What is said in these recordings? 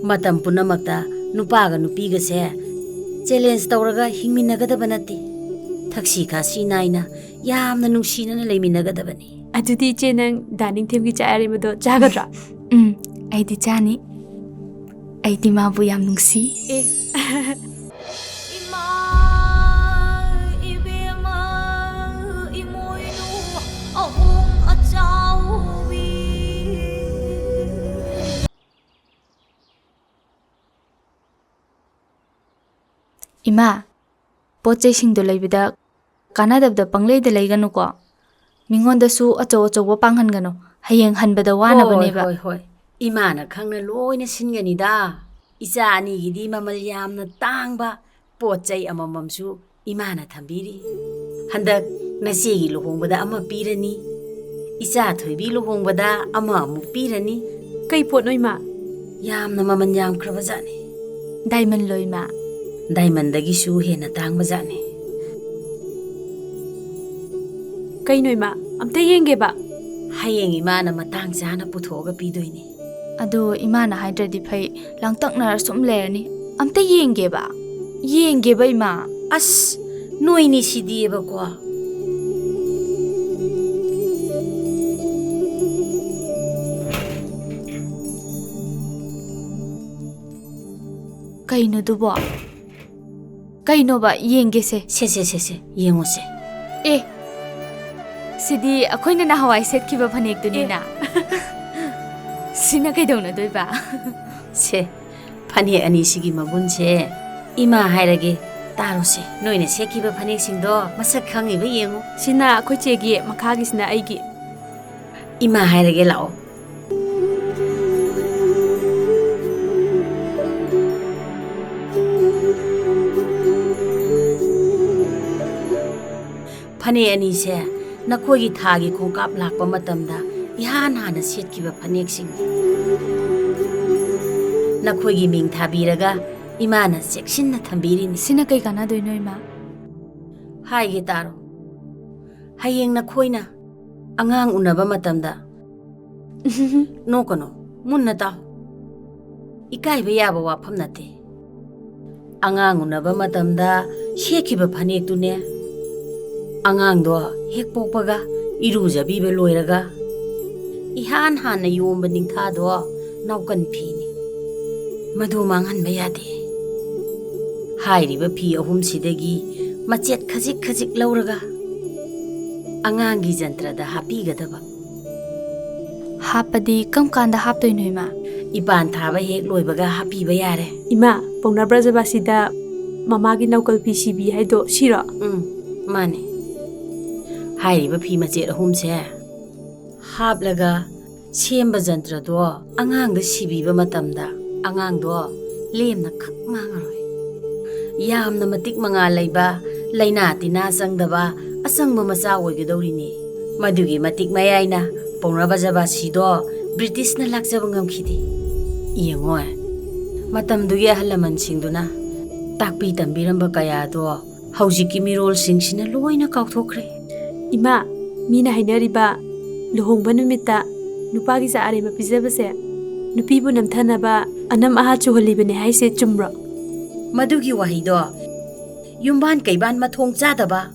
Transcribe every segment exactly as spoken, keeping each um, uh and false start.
ꯃꯇꯝ ꯄꯨꯝꯅꯃꯛꯇ ꯅꯨꯄꯥꯒ ꯅꯨꯄꯤꯒꯁꯦ ꯆꯦꯂꯦꯟꯖ ꯇꯧꯔꯒ ꯍꯤꯡꯃꯤꯟꯅꯒꯗꯕ ꯅꯠꯇꯦ꯫ ꯊꯛꯁꯤ ꯈꯥꯁꯤ ꯅꯥꯏꯅ ꯌꯥꯝꯅ ꯅꯨꯡꯁꯤꯅꯅ ꯂꯩꯃꯤꯟꯅꯒꯗꯕꯅꯤ꯫ ꯑꯗꯨꯗꯤ ꯏꯆꯦ, ꯅꯪ ꯗꯥꯏꯅꯤꯡ ꯇꯦꯕꯜꯒꯤ ꯆꯥꯛ ꯑꯔꯦꯝꯕꯗꯣ ꯆꯥꯒꯗ꯭ꯔꯥ? ꯎꯝ, ꯑꯩꯗꯤ ꯆꯥꯅꯤ꯫ ꯑꯩꯗꯤ ꯃꯥꯕꯨ ꯌꯥꯝ ꯅꯨꯡꯁꯤ꯫ ꯑꯦ꯫ ꯏꯃꯥ, ꯏꯕꯦꯝꯃ, ꯏꯃꯣꯏꯅꯨ ꯑꯍꯣꯡ ꯑꯆꯥꯎꯕꯤ꯫ ꯏꯃꯥ, ꯄꯣꯠ ꯆꯩꯁꯤꯡꯗꯣ ꯂꯩꯕꯗ ꯀꯥꯟꯅꯗꯕꯗ ꯄꯪꯂꯩꯗ ꯂꯩꯒꯅꯨꯀꯣ꯫ ꯃꯤꯉꯣꯟꯗꯁꯨ ꯑꯆꯧ ꯑꯆꯧꯕ ꯄꯥꯡꯍꯟꯒꯅꯨ꯫ ꯍꯌꯦꯡ ꯍꯟꯕꯗ ꯍꯣꯏ, ꯋꯥꯅꯕꯅꯦꯕ꯫ ꯍꯣꯏ, ꯍꯣꯏ꯫ ꯏꯃꯥꯅ ꯈꯪꯅ ꯂꯣꯏꯅ ꯁꯤꯟꯒꯅꯤꯗ꯫ ꯏꯆꯥ ꯑꯅꯤꯒꯤꯗꯤ ꯃꯃꯜ ꯌꯥꯝꯅ ꯇꯥꯡꯕ ꯄꯣꯠ ꯆꯩ ꯑꯃꯃꯝꯁꯨ ꯏꯃꯥꯅ ꯊꯝꯕꯤꯔꯤ꯫ ꯍꯟꯗꯛ ꯅꯆꯦꯒꯤ ꯂꯨꯍꯣꯡꯕꯗ ꯑꯃ ꯄꯤꯔꯅꯤ, ꯏꯆꯥ ꯊꯣꯏꯕꯤ ꯂꯨꯍꯣꯡꯕꯗ ꯑꯃ ꯑꯃꯨꯛ ꯄꯤꯔꯅꯤ꯫ ꯀꯩ ꯄꯣꯠꯅꯣ, ꯏꯃꯥ? ꯌꯥꯝꯅ ꯃꯃꯜ ꯌꯥꯝꯈ꯭ꯔꯕ ꯖꯥꯠꯅꯤ꯫ ꯗꯥꯏꯃꯟꯂꯣ, ꯏꯃꯥ? ꯗꯥꯏꯃꯟꯗꯒꯤꯁꯨ ꯍꯦꯟꯅ ꯇꯥꯡꯕ ꯖꯥꯠꯅꯤ꯫ ꯀꯩꯅꯣ, ꯏꯃꯥ? ꯑꯝꯇ ꯌꯦꯡꯒꯦꯕ꯫ ꯍꯌꯦꯡ ꯏꯃꯥꯅ ꯃꯇꯥꯡ ꯆꯥꯅ ꯄꯨꯊꯣꯛꯑꯒ ꯄꯤꯗꯣꯏꯅꯤ꯫ ꯑꯗꯣ ꯏꯃꯥꯅ ꯍꯥꯏꯗ꯭ꯔꯗꯤ ꯐꯩ, ꯂꯥꯡꯇꯛꯅꯔ ꯁꯨꯝ ꯂꯩꯔꯅꯤ꯫ ꯑꯝꯇ ꯌꯦꯡꯒꯦꯕ꯫ ꯌꯦꯡꯒꯦꯕ, ꯏꯃꯥ꯫ ꯑꯁ, ꯅꯣꯏꯅꯤ ꯁꯤꯗꯤꯕꯀꯣ꯫ ꯀꯩꯅꯣꯗꯨꯕꯣ? ꯀꯩꯅꯣꯕ? ꯌꯦꯡꯒꯦꯁꯦ꯫ ꯁꯦ, ꯁꯦ, ꯁꯦ, ꯁꯦ, ꯌꯦꯡꯉꯨꯁꯦ꯫ ꯑꯦ, ꯁꯤꯗꯤ ꯑꯩꯈꯣꯏꯅ ꯅꯍꯥꯟꯋꯥꯏ ꯁꯦꯠꯈꯤꯕ ꯐꯅꯦꯛꯇꯨꯅꯤꯅ꯫ ꯑꯦ꯫ ꯁꯤꯅ ꯀꯩꯗꯧꯅꯗꯣꯏꯕ? ꯁꯦ, ꯐꯅꯦꯛ ꯑꯅꯤꯁꯤꯒꯤ ꯃꯒꯨꯟꯁꯦ ꯏꯃꯥ ꯍꯥꯏꯔꯒꯦ, ꯇꯥꯔꯣꯁꯦ꯫ ꯅꯣꯏꯅ ꯁꯦꯠꯈꯤꯕ ꯐꯅꯦꯛꯁꯤꯡꯗꯣ ꯃꯁꯛ ꯈꯪꯉꯤꯕ ꯌꯦꯡꯉꯨ꯫ ꯁꯤꯅ ꯑꯩꯈꯣꯏ ꯆꯦꯒꯤ, ꯃꯈꯥꯒꯤꯁꯤꯅ ꯑꯩꯒꯤ꯫ ꯏꯃꯥ ꯍꯥꯏꯔꯒꯦ, ꯂꯥꯛꯑꯣ꯫ ꯐꯅꯦꯛ ꯑꯅꯤꯁꯦ ꯅꯈꯣꯏꯒꯤ ꯊꯥꯒꯤ ꯈꯣꯡꯀꯥꯞ ꯂꯥꯛꯄ ꯃꯇꯝꯗ ꯏꯍꯥꯟ ꯍꯥꯟꯅ ꯁꯦꯠꯈꯤꯕ ꯐꯅꯦꯛꯁꯤꯡꯅꯤ꯫ ꯅꯈꯣꯏꯒꯤ ꯃꯤꯡ ꯊꯥꯕꯤꯔꯒ ꯏꯃꯥꯅ ꯆꯦꯛꯁꯤꯟꯅ ꯊꯝꯕꯤꯔꯤꯅꯤ꯫ ꯁꯤꯅ ꯀꯩ ꯀꯥꯟꯅꯗꯣꯏꯅꯣ, ꯏꯃꯥ? ꯍꯥꯏꯒꯦ ꯇꯥꯔꯣ꯫ ꯍꯌꯦꯡ ꯅꯈꯣꯏꯅ ꯑꯉꯥꯡ ꯎꯅꯕ ꯃꯇꯝꯗ, ꯅꯣꯛꯀꯅꯣ, ꯃꯨꯟꯅ ꯇꯥꯎ꯫ ꯏꯀꯥꯏꯕ ꯌꯥꯕ ꯋꯥꯐꯝ ꯅꯠꯇꯦ꯫ ꯑꯉꯥꯡ ꯎꯅꯕ ꯃꯇꯝꯗ ꯁꯦꯠꯈꯤꯕ ꯐꯅꯦꯛꯇꯨꯅꯦ, ꯑꯉꯥꯡꯗꯣ ꯍꯦꯛ ꯄꯣꯛꯄꯒ ꯏꯔꯨꯖꯕꯤꯕ ꯂꯣꯏꯔꯒ ꯏꯍꯥꯟ ꯍꯥꯟꯅ ꯌꯣꯝꯕ ꯅꯤꯡꯊꯥꯗꯣ ꯅꯥꯎꯀꯟ ꯐꯤꯅꯤ꯫ ꯃꯗꯨ ꯃꯥꯡꯍꯟꯕ ꯌꯥꯗꯦ꯫ ꯍꯥꯏꯔꯤꯕ ꯐꯤ ꯑꯍꯨꯝꯁꯤꯗꯒꯤ ꯃꯆꯦꯠ ꯈꯖꯤꯛ ꯈꯖꯤꯛ ꯂꯧꯔꯒ ꯑꯉꯥꯡꯒꯤ ꯖꯟꯇ꯭ꯔꯗ ꯍꯥꯞꯄꯤꯒꯗꯕ꯫ ꯍꯥꯞꯄꯗꯤ ꯀꯔꯝ ꯀꯥꯟꯗ ꯍꯥꯞꯇꯣꯏꯅꯣ, ꯏꯃꯥ? ꯏꯄꯥꯟ ꯊꯥꯕ ꯍꯦꯛ ꯂꯣꯏꯕꯒ ꯍꯥꯞꯄꯤꯕ ꯌꯥꯔꯦ꯫ ꯏꯃꯥ, ꯄꯧꯅꯥ ꯕ꯭ꯔꯖꯕꯥꯁꯤꯗ ꯃꯃꯥꯒꯤ ꯅꯧꯀꯜ ꯐꯤ ꯁꯤꯕꯤ ꯍꯥꯏꯗꯣ ꯁꯤꯔꯣ? ꯎꯝ, ꯃꯥꯅꯦ꯫ ꯍꯥꯏꯔꯤꯕ ꯐꯤ ꯃꯆꯦꯠ ꯑꯍꯨꯝꯁꯦ ꯍꯥꯞꯂꯒ ꯁꯦꯝꯕ ꯖꯟꯇ꯭ꯔꯗꯣ ꯑꯉꯥꯡꯗ ꯁꯤꯕꯤꯕ ꯃꯇꯝꯗ ꯑꯉꯥꯡꯗꯣ ꯂꯦꯝꯅ ꯈꯛ ꯃꯥꯡꯉꯔꯣꯏ꯫ ꯌꯥꯝꯅ ꯃꯇꯤꯛ ꯃꯉꯥꯜ ꯂꯩꯕ, ꯂꯥꯏꯅꯥ ꯇꯤꯟꯅꯥ ꯆꯪꯗꯕ ꯑꯆꯪꯕ ꯃꯆꯥ ꯑꯣꯏꯒꯗꯧꯔꯤꯅꯤ꯫ ꯃꯗꯨꯒꯤ ꯃꯇꯤꯛ ꯃꯌꯥꯏꯅ ꯄꯧꯅꯥ ꯕ꯭ꯔꯖꯕꯥꯁꯤꯗꯣ ꯕ꯭ꯔꯤꯇꯤꯁꯅ ꯂꯥꯛꯆꯕ ꯉꯝꯈꯤꯗꯦ꯫ ꯌꯦꯡꯉꯣ, ꯃꯇꯝꯗꯨꯒꯤ ꯑꯍꯜ ꯂꯃꯟꯁꯤꯡꯗꯨꯅ ꯇꯥꯛꯄꯤ ꯇꯝꯕꯤꯔꯝꯕ ꯀꯌꯥꯗꯣ ꯍꯧꯖꯤꯛꯀꯤ ꯃꯤꯔꯣꯜꯁꯤꯡꯁꯤꯅ ꯂꯣꯏꯅ ꯀꯥꯎꯊꯣꯛꯈ꯭ꯔꯦ꯫ ꯏꯃꯥ, ꯃꯤꯅ ꯍꯥꯏꯅꯔꯤꯕ ꯂꯨꯍꯣꯡꯕ ꯅꯨꯃꯤꯠꯇ ꯅꯨꯄꯥꯒꯤ ꯆꯥꯛ ꯑꯔꯦꯝꯕ ꯄꯤꯖꯕꯁꯦ ꯅꯨꯄꯤꯕꯨ ꯅꯝꯊꯅꯕ ꯑꯅꯝ ꯑꯍꯥ ꯆꯨꯍꯜꯂꯤꯕꯅꯦ ꯍꯥꯏꯁꯦ ꯆꯨꯝꯕ꯭ꯔꯣ? ꯃꯗꯨꯒꯤ ꯋꯥꯍꯩꯗꯣ ꯌꯨꯝꯕꯥꯟ ꯀꯩꯕꯥꯟ ꯃꯊꯣꯡ ꯆꯥꯗꯕ,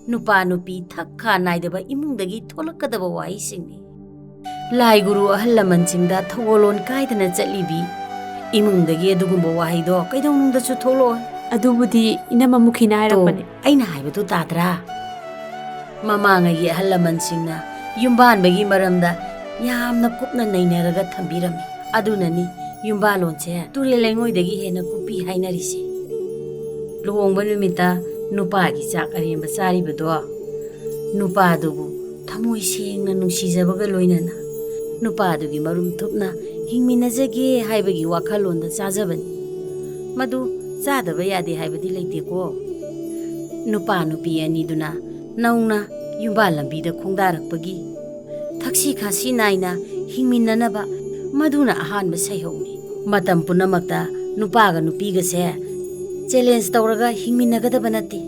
ꯅꯨꯄꯥ ꯅꯨꯄꯤ ꯊꯛ ꯈꯥ ꯅꯥꯏꯗꯕ ꯏꯃꯨꯡꯗꯒꯤ ꯊꯣꯛꯂꯛꯀꯗꯕ ꯋꯥꯍꯩꯁꯤꯡꯅꯤ꯫ ꯂꯥꯏ ꯒꯨꯔꯨ ꯑꯍꯜ ꯂꯃꯟꯁꯤꯡꯗ ꯊꯧꯒꯜꯂꯣꯟ ꯀꯥꯏꯗꯅ ꯆꯠꯂꯤꯕꯤ ꯏꯃꯨꯡꯗꯒꯤ ꯑꯗꯨꯒꯨꯝꯕ ꯋꯥꯍꯩꯗꯣ ꯀꯩꯗꯧꯅꯨꯡꯗꯁꯨ ꯊꯣꯛꯂꯛꯑꯣꯏ꯫ ꯑꯗꯨꯕꯨꯗꯤ ꯏꯅꯝꯃ ꯃꯨꯈꯤꯅ ꯍꯥꯏꯔꯛꯄꯅꯦ꯫ ꯑꯩꯅ ꯍꯥꯏꯕꯗꯨ ꯇꯥꯗ꯭ꯔꯥ? ꯃꯃꯥꯡꯉꯩꯒꯤ ꯑꯍꯜ ꯂꯃꯟꯁꯤꯡꯅ ꯌꯨꯝꯕꯥꯟꯕꯒꯤ ꯃꯔꯝꯗ ꯌꯥꯝꯅ ꯀꯨꯞꯅ ꯅꯩꯅꯔꯒ ꯊꯝꯕꯤꯔꯝꯃꯤ꯫ ꯑꯗꯨꯅꯅꯤ ꯌꯨꯝꯕꯥꯜꯂꯣꯟꯁꯦ ꯇꯨꯔꯦꯜ ꯂꯩꯉꯣꯏꯗꯒꯤ ꯍꯦꯟꯅ ꯀꯨꯞꯄꯤ ꯍꯥꯏꯅꯔꯤꯁꯦ꯫ ꯂꯨꯍꯣꯡꯕ ꯅꯨꯃꯤꯠꯇ ꯅꯨꯄꯥꯒꯤ ꯆꯥꯛ ꯑꯔꯦꯝꯕ ꯆꯥꯔꯤꯕꯗꯣ ꯅꯨꯄꯥꯗꯨꯕꯨ ꯊꯃꯣꯏ ꯁꯦꯡꯅ ꯅꯨꯡꯁꯤꯖꯕꯒ ꯂꯣꯏꯅꯅ ꯅꯨꯄꯥꯗꯨꯒꯤ ꯃꯔꯨꯝ ꯊꯨꯞꯅ ꯍꯤꯡꯃꯤꯟꯅꯖꯒꯦ ꯍꯥꯏꯕꯒꯤ ꯋꯥꯈꯜꯂꯣꯟꯗ ꯆꯥꯖꯕꯅꯤ꯫ ꯃꯗꯨ ꯆꯥꯗꯕ ꯌꯥꯗꯦ ꯍꯥꯏꯕꯗꯤ ꯂꯩꯇꯦꯀꯣ꯫ ꯅꯨꯄꯥ ꯅꯨꯄꯤ ꯑꯅꯤꯗꯨꯅ ꯅꯧꯅ ꯌꯨꯝꯕꯥꯜ ꯂꯝꯕꯤꯗ ꯈꯣꯡꯗꯥꯔꯛꯄꯒꯤ ꯊꯛꯁꯤ ꯈꯥꯁꯤ ꯅꯥꯏꯅ ꯍꯤꯡꯃꯤꯟꯅꯅꯕ ꯃꯗꯨꯅ ꯑꯍꯥꯟꯕ ꯁꯩꯍꯧꯅꯤ꯫ ꯃꯇꯝ ꯄꯨꯝꯅꯃꯛꯇ ꯅꯨꯄꯥꯒ ꯅꯨꯄꯤꯒꯁꯦ ꯆꯦꯂꯦꯟꯖ ꯇꯧꯔꯒ ꯍꯤꯡꯃꯤꯟꯅꯒꯗꯕ ꯅꯠꯇꯦ꯫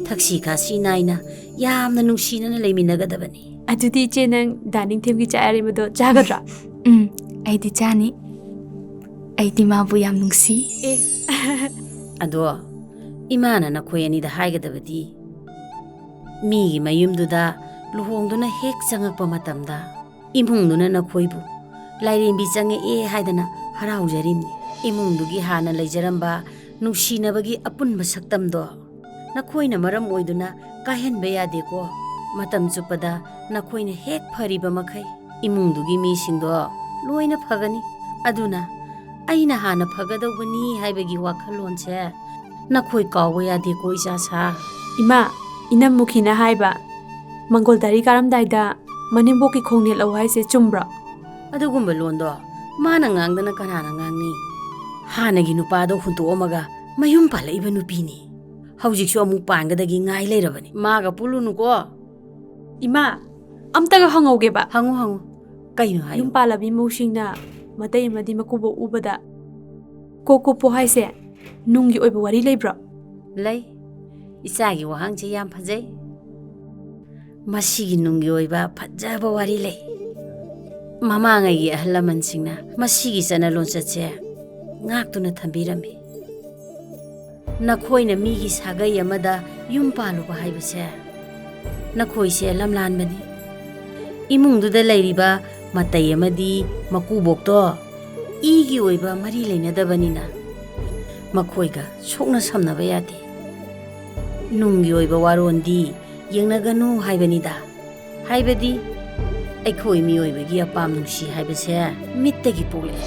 ꯊꯛꯁꯤ ꯈꯥꯁꯤ ꯅꯥꯏꯅ ꯌꯥꯝꯅ ꯅꯨꯡꯁꯤꯅꯅ ꯂꯩꯃꯤꯟꯅꯒꯗꯕꯅꯤ꯫ ꯑꯗꯨꯗꯤ ꯏꯆꯦ, ꯅꯪ ꯗꯥꯏꯅꯤꯡ ꯊꯦꯝꯒꯤ ꯆꯥꯛ ꯑꯔꯦꯝꯕꯗꯣ ꯆꯥꯒꯗ꯭ꯔꯥ? ꯎꯝ, ꯑꯩꯗꯤ ꯆꯥꯅꯤ꯫ ꯑꯩꯗꯤ ꯃꯥꯕꯨ ꯌꯥꯝ ꯅꯨꯡꯁꯤ꯫ ꯑꯦ꯫ ꯑꯗꯣ ꯏꯃꯥꯅ ꯅꯈꯣꯏ ꯑꯅꯤꯗ ꯍꯥꯏꯒꯗꯕꯗꯤ, ꯃꯤꯒꯤ ꯃꯌꯨꯝꯗꯨꯗ ꯂꯨꯍꯣꯡꯗꯨꯅ ꯍꯦꯛ ꯆꯪꯉꯛꯄ ꯃꯇꯝꯗ ꯏꯃꯨꯡꯗꯨꯅ ꯅꯈꯣꯏꯕꯨ ꯂꯥꯏꯔꯦꯝꯕꯤ ꯆꯪꯉꯛꯑꯦ ꯍꯥꯏꯗꯅ ꯍꯔꯥꯎꯖꯔꯤꯕꯅꯤ꯫ ꯏꯃꯨꯡꯗꯨꯒꯤ ꯍꯥꯟꯅ ꯂꯩꯖꯔꯝꯕ ꯅꯨꯡꯁꯤꯅꯕꯒꯤ ꯑꯄꯨꯟꯕ ꯁꯛꯇꯝꯗꯣ ꯅꯈꯣꯏꯅ ꯃꯔꯝ ꯑꯣꯏꯗꯨꯅ ꯀꯥꯏꯍꯟꯕ ꯌꯥꯗꯦꯀꯣ꯫ ꯃꯇꯝ ꯆꯨꯞꯄꯗ ꯅꯈꯣꯏꯅ ꯍꯦꯛ ꯐꯔꯤꯕ ꯃꯈꯩ ꯏꯃꯨꯡꯗꯨꯒꯤ ꯃꯤꯁꯤꯡꯗꯣ ꯂꯣꯏꯅ ꯐꯒꯅꯤ꯫ ꯑꯗꯨꯅ ꯑꯩꯅ ꯍꯥꯟꯅ ꯐꯒꯗꯧꯕꯅꯤ ꯍꯥꯏꯕꯒꯤ ꯋꯥꯈꯜꯂꯣꯟꯁꯦ ꯅꯈꯣꯏ ꯀꯥꯎꯕ ꯌꯥꯗꯦꯀꯣ, ꯏꯆꯥꯁꯥ꯫ ꯏꯃꯥ, ꯏꯅꯝ ꯃꯨꯈꯤꯅ ꯍꯥꯏꯕ, ꯃꯪꯒꯣꯜ ꯇꯥꯔꯤ ꯀꯥꯔꯝꯗꯥꯏꯗ ꯃꯅꯦꯝꯕꯣꯛꯀꯤ ꯈꯣꯡ ꯅꯦꯠꯂꯛꯎ ꯍꯥꯏꯁꯦ ꯆꯨꯝꯕ꯭ꯔꯣ? ꯑꯗꯨꯒꯨꯝꯕ ꯂꯣꯟꯗꯣ ꯃꯥꯅ ꯉꯥꯡꯗꯅ ꯀꯅꯥꯅ ꯉꯥꯡꯅꯤ? ꯍꯥꯟꯅꯒꯤ ꯅꯨꯄꯥꯗꯣ ꯍꯨꯟꯇꯣꯛꯑꯝꯃꯒ ꯃꯌꯨꯝ ꯄꯥꯜꯂꯛꯏꯕ ꯅꯨꯄꯤꯅꯤ꯫ ꯍꯧꯖꯤꯛꯁꯨ ꯑꯃꯨꯛ ꯄꯥꯟꯒꯗꯒꯤ ꯉꯥꯏ ꯂꯩꯔꯕꯅꯤ꯫ ꯃꯥꯒ ꯄꯨꯜꯂꯨꯅꯨꯀꯣ꯫ ꯏꯃꯥ, ꯑꯝꯇꯒ ꯍꯪꯍꯧꯒꯦꯕ꯫ ꯍꯪꯉꯨ, ꯍꯪꯉꯨ꯫ ꯀꯩꯅꯣ ꯍꯥꯏꯌꯨ꯫ ꯌꯨꯝ ꯄꯥꯜꯂꯕꯤ ꯃꯧꯁꯤꯡꯅ ꯃꯇꯩ ꯑꯃꯗꯤ ꯃꯀꯨꯕꯣꯛ ꯎꯕꯗ ꯀꯣꯛ ꯀꯨꯞꯄꯣ ꯍꯥꯏꯁꯦ ꯅꯨꯡꯒꯤ ꯑꯣꯏꯕ ꯋꯥꯔꯤ ꯂꯩꯕ꯭ꯔꯣ? ꯂꯩ꯫ ꯏꯆꯥꯒꯤ ꯋꯥꯍꯪꯁꯦ ꯌꯥꯝ ꯐꯖꯩ꯫ ꯃꯁꯤꯒꯤ ꯅꯨꯡꯒꯤ ꯑꯣꯏꯕ ꯐꯖꯕ ꯋꯥꯔꯤ ꯂꯩ꯫ ꯃꯃꯥꯡꯉꯩꯒꯤ ꯑꯍꯜ ꯂꯃꯟꯁꯤꯡꯅ ꯃꯁꯤꯒꯤ ꯆꯠꯅ ꯂꯣꯟꯆꯠꯁꯦ ꯉꯥꯛꯇꯨꯅ ꯊꯝꯕꯤꯔꯝꯃꯤ꯫ ꯅꯈꯣꯏꯅ ꯃꯤꯒꯤ ꯁꯥꯒꯩ ꯑꯃꯗ ꯌꯨꯝ ꯄꯥꯜꯂꯨꯕ ꯍꯥꯏꯕꯁꯦ ꯅꯈꯣꯏꯁꯦ ꯂꯝꯂꯥꯟꯕꯅꯤ꯫ ꯏꯃꯨꯡꯗꯨꯗ ꯂꯩꯔꯤꯕ ꯃꯇꯩ ꯑꯃꯗꯤ ꯃꯀꯨꯕꯣꯛꯇꯣ ꯏꯒꯤ ꯑꯣꯏꯕ ꯃꯔꯤ ꯂꯩꯅꯗꯕꯅꯤꯅ ꯃꯈꯣꯏꯒ ꯁꯣꯛꯅ ꯁꯝꯅꯕ ꯌꯥꯗꯦ꯫ ꯅꯨꯡꯒꯤ ꯑꯣꯏꯕ ꯋꯥꯔꯣꯟꯗꯤ ꯌꯦꯡꯅꯒꯅꯨ ꯍꯥꯏꯕꯅꯤꯗ꯫ ꯍꯥꯏꯕꯗꯤ ꯑꯩꯈꯣꯏ ꯃꯤꯑꯣꯏꯕꯒꯤ ꯑꯄꯥꯝ ꯅꯨꯡꯁꯤ ꯍꯥꯏꯕꯁꯦ ꯃꯤꯠꯇꯒꯤ ꯄꯣꯛꯂꯛꯏ꯫